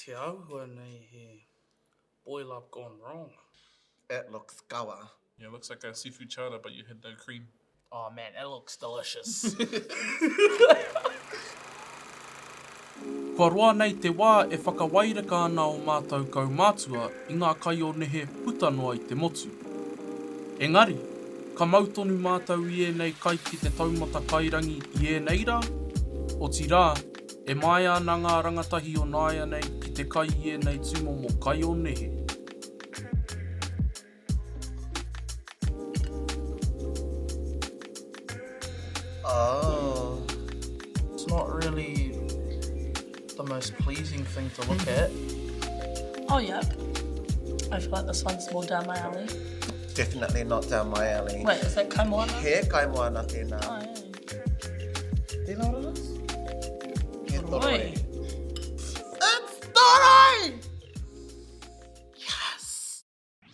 Te āhua nei he boil up gone wrong. It looks kawa. Yeah, it looks like a seafood chowder but you had no cream. Oh man, it looks delicious. Kua roa nei te wā e whakawaireka ana ō mātou kaumātua i ngā kai o nehe puta noa i te motu. Engari, ka mau tonu mātou i ēnei kai ki te taumata kairangi i ēnei rā? Otirā, e māia ana ngā rangatahi o nāianei ki te kai i ēnei tūmomo kai o nehe. Oh. It's not really the most pleasing thing to look at. Oh yeah. I feel like this one's more down my alley. Definitely not down my alley. Wait, is that kaimoana? He kaimoana tēnā. Oh, yeah. Do you know what it is? He toroi. It's toroi! Yes!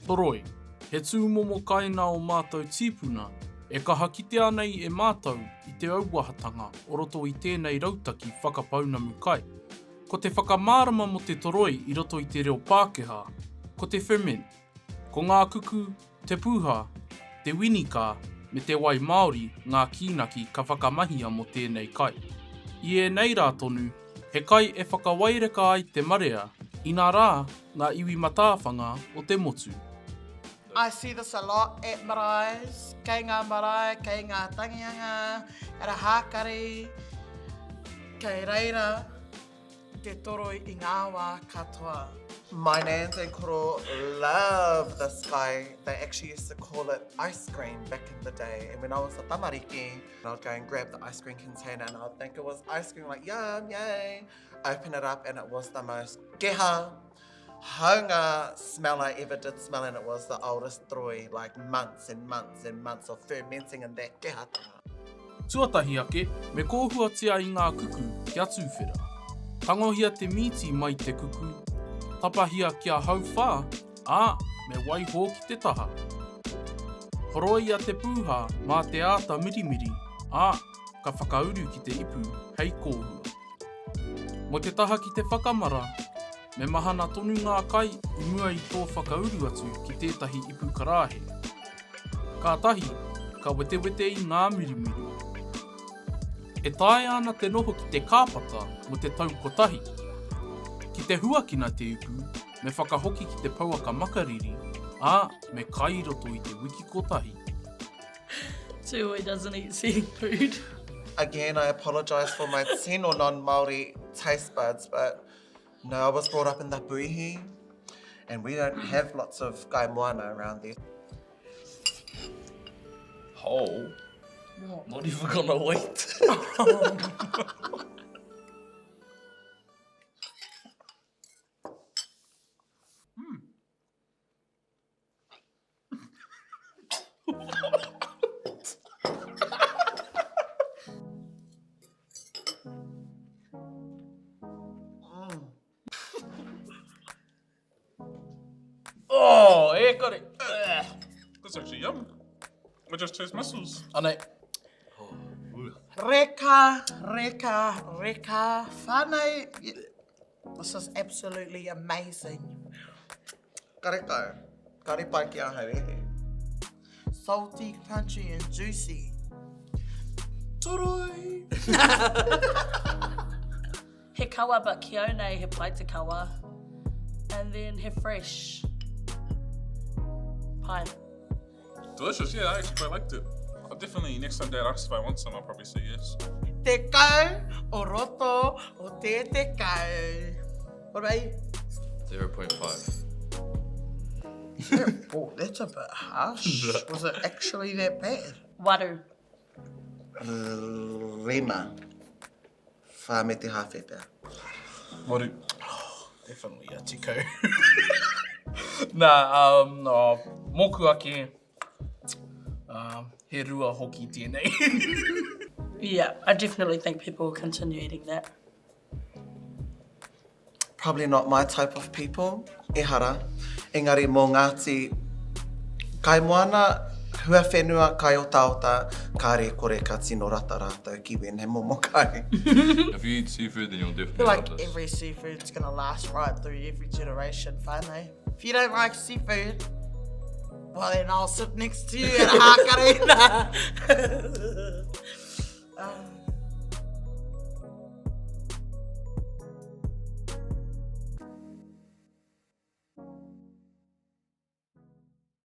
Toroi, he tūmomo kai nā ō mātou tīpuna e kaha kitea nei e mātou i te auahatanga o roto i tēnei rautaki whakapaunamu kai. Ko te whakamārama mō te toroi i roto i te reo Pākehā, ko te ferment. Ko ngā kuku, te pūha, te winika me te wai māori ngā kīnaki ka whakamahia mō tēnei kai. I ēnei rā tonu, He kai e whakawaireka ai te marea, inā rā, ngā iwi matāwhanga o te motu. I see this a lot at maraes, kei ngā marae, kei ngā tangihanga, at a hākari, kei reira te toroi i ngā wā katoa. My nans and koro love this kai, they actually used to call it ice cream back in the day and when I was a tamariki, I'd go and grab the ice cream container and I'd think it was ice cream, like yum, yay. Open it up and it was the most keha, haunga smell I ever did smell and it was the oldest troi, like months and months and months of fermenting in that kehatanga. Tuatahi ake, me kōhuatia i ngā kuku kia tūwhera. Tangohia te mīti mai te kuku, tapahia kia hauwhā, ā, me waiho ki te taha. Horoia te pūhā mā te āta mirimiri, ā, ka whakauru ki te ipu hei kōhua. Mō te taha ki te whakamara, me mahana tonu ngā kai i mua i tō whakauru atu ki tētahi ipu karāhe. Kātahi, ka wetewete i ngā mirimiri. E taea ana te noho ki te kāpata mō te tau kotahi. Ki te huakina te ipu, me whakahoki ki te pouaka makariri, ā, me kai i roto i te wiki kotahi. Tūoi doesn't eat seafood. Again, I apologise for my tino non-Māori taste buds, but no, I was brought up in the puihi, and we don't have lots of kai moana around there. Whole? What? Not even gonna wait. Oh, e kore. That's actually yum. I just taste mussels. Anei. Reka, reka, reka, whanau. This is absolutely amazing. Karekau. Kare pai ki ahau e. Salty, crunchy and juicy. Toroi! He kawa but ki au nei he pai te kawa. And then he fresh. Pai. Delicious, yeah, I actually quite liked it. I'll definitely, next time Dad asks if I want some, I'll probably say yes. Tekau o roto o te tekau. What about you? 0.5. Oh, that's a bit harsh. Was it actually that bad? Waru. Rima. Wha me te hawhe pea. Waru. Definitely a tekau. Nā, um, oh, mōku ake, um, he rua hoki tēnei. Yeah, I definitely think people will continue eating that. Probably not my type of people, ehara. Engari mō Ngāti Kaimoana, Huawhenua, kai otaota, kāre kore ka tino rata rātou ki wēnei momo kai. If you eat seafood, then you'll I definitely feel love like this. every seafood's gonna last right through every generation, whānau. If you don't like seafood, well then I'll sit next to you at a hākari.